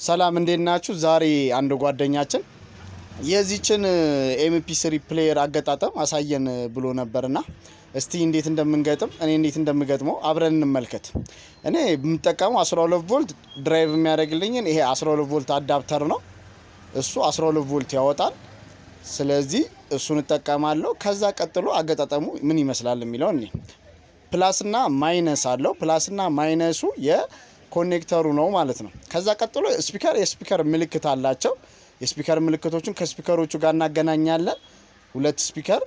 ሰላም፣ እንዴት ናችሁ? ዛሬ አንድ ጓደኛችን የዚችን MP3 player አገጣጠም አሳየን ብሎ ነበርና እስቲ እንዴት እንደምንገጥም፣ እኔ እንዴት እንደምገጥመው አብረን እንመልከት። እኔ የምጠቀመው 12 ቮልት drive የሚያደርግልኝን ይሄ 12 ቮልት adapter ነው። እሱ 12 ቮልት ያወጣል። ስለዚህ እሱን እጠቀማለሁ። ከዛ ቀጥሎ አገጣጠሙ ምን ይመስላል የሚለው እኔ plus ና minus አለው። Plus ና minus ኡ የ connector ኡ ነው ማለት ነው። ከዛ ቀጥሎ speaker፣ የ speaker ምልክት አላቸው። የ speaker ምልክቶቹን ከ speaker ኦቹ ጋር እናገናኛለን። ሁለት speaker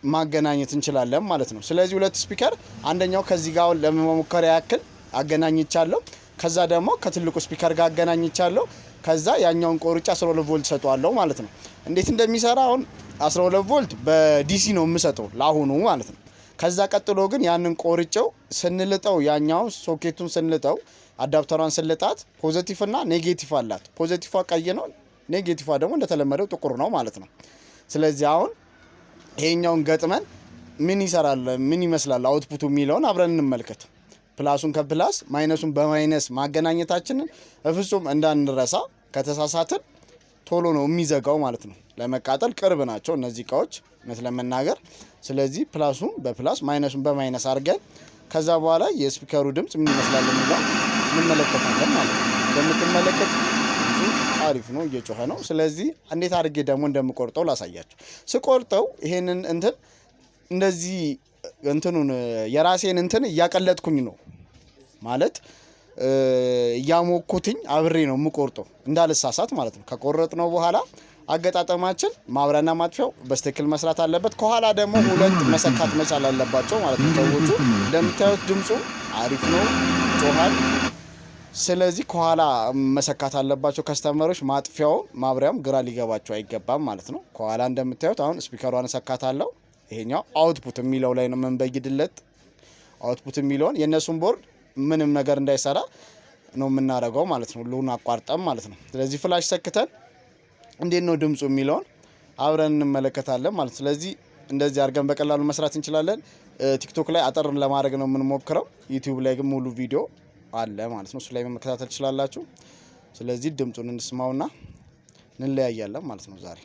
ማገናኘት እንችላለን ማለት ነው። ስለዚህ ሁለት speaker አንደኛው ከዚህ ጋር ለመሞከሪያ ያክል አገናኝቻለሁ። ከዛ ደግሞ ከትልቁ speaker ጋር አገናኝቻለሁ። ከዛ ያኛውን ቆርጬ 12 ቮልት ሰጠዋለሁ ማለት ነው። እንዴት እንደሚሰራ አሁን 12 ቮልት በ DC ነው የምሰጠው ለአሁኑ ማለት ነው። ከዛ ቀጥሎ ግን ያንን ቆርጬው ስንልጠው፣ ያኛውን ሶኬቱን ስንልጠው፣ adapter ሯን ስንልጣት positive እና negative አላት። Positive ቀይ ነው፣ negative ደግሞ እንደተለመደው ጥቁር ነው ማለት ነው። ስለዚህ አሁን ይሄኛውን ገጥመን ምን ይሰራል፣ ምን ይመስላል output ኡ የሚለውን አብረን እንመልከት። Plus ኡን ከ plus፣ minus ኡን በ minus ማገናኘታችንን በፍጹም እንዳንረሳ። ከተሳሳትን ቶሎ ነው የሚዘጋው ማለት ነው። ለመቃጠል ቅርብ ናቸው እነዚህ እቃዎች እውነት ለመናገር። ስለዚህ plus ኡን በ plus፣ minus ኡን በ minus አድርገን ከዛ በኋላ የ speaker ኡ ድምጽ ምን ይመስላል የሚለው እንመለከታለን ማለት ነው። እንደምትመለከቱት አሪፍ ነው፣ እየጮኸ ነው። ስለዚህ እንዴት አድርጌ ደግሞ እንደምቆርጠው ላሳያችሁ። ስቆርጠው ይሄንን እንትን እንደዚህ እንትኑን የራሴን እንትን እያቀለጥኩኝ ነው፣ ማለት እያሞኩትኝ አብሬ ነው የምቆርጠው እንዳልሳሳት ማለት ነው። ከቆረጥነው በኋላ አገጣጠማችን ማብሪያና ማጥፊያው በትክክል መስራት አለበት። ከኋላ ደግሞ ሁለት መሰካት መቻል አለባቸው ማለት ነው። ሰዎቹ እንደምታዩት ድምፁ አሪፍ ነው፣ ጮሃል። ስለዚህ ከኋላ መሰካት አለባቸው customer ኦች። ማጥፊያውም ማብሪያውም ግራ ሊገባቸው አይገባም ማለት ነው። ከኋላ እንደምታዩት አሁን speaker ሯን እሰካታለሁ። ይሄኛው output የሚለው ላይ ነው የምንበይድለት። Output የሚለውን የእነሱን ቦርድ ምንም ነገር እንዳይሰራ ነው የምናደርገው ማለት ነው። ሁሉን አቋርጠም ማለት ነው። ስለዚህ flash ሰክተን እንዴት ነው ድምፁ የሚለውን አብረን እንመለከታለን ማለት ነው። ስለዚህ እንደዚህ አድርገን በቀላሉ መስራት እንችላለን። ቲክቶክ ላይ አጠር ለማድረግ ነው የምንሞክረው። ዩቲዩብ ላይ ግን ሙሉ ቪዲዮ አለ ማለት ነው። እሱ ላይ መከታተል ትችላላችሁ። ስለዚህ ድምፁን እንስማውና እንለያያለን ማለት ነው ዛሬ።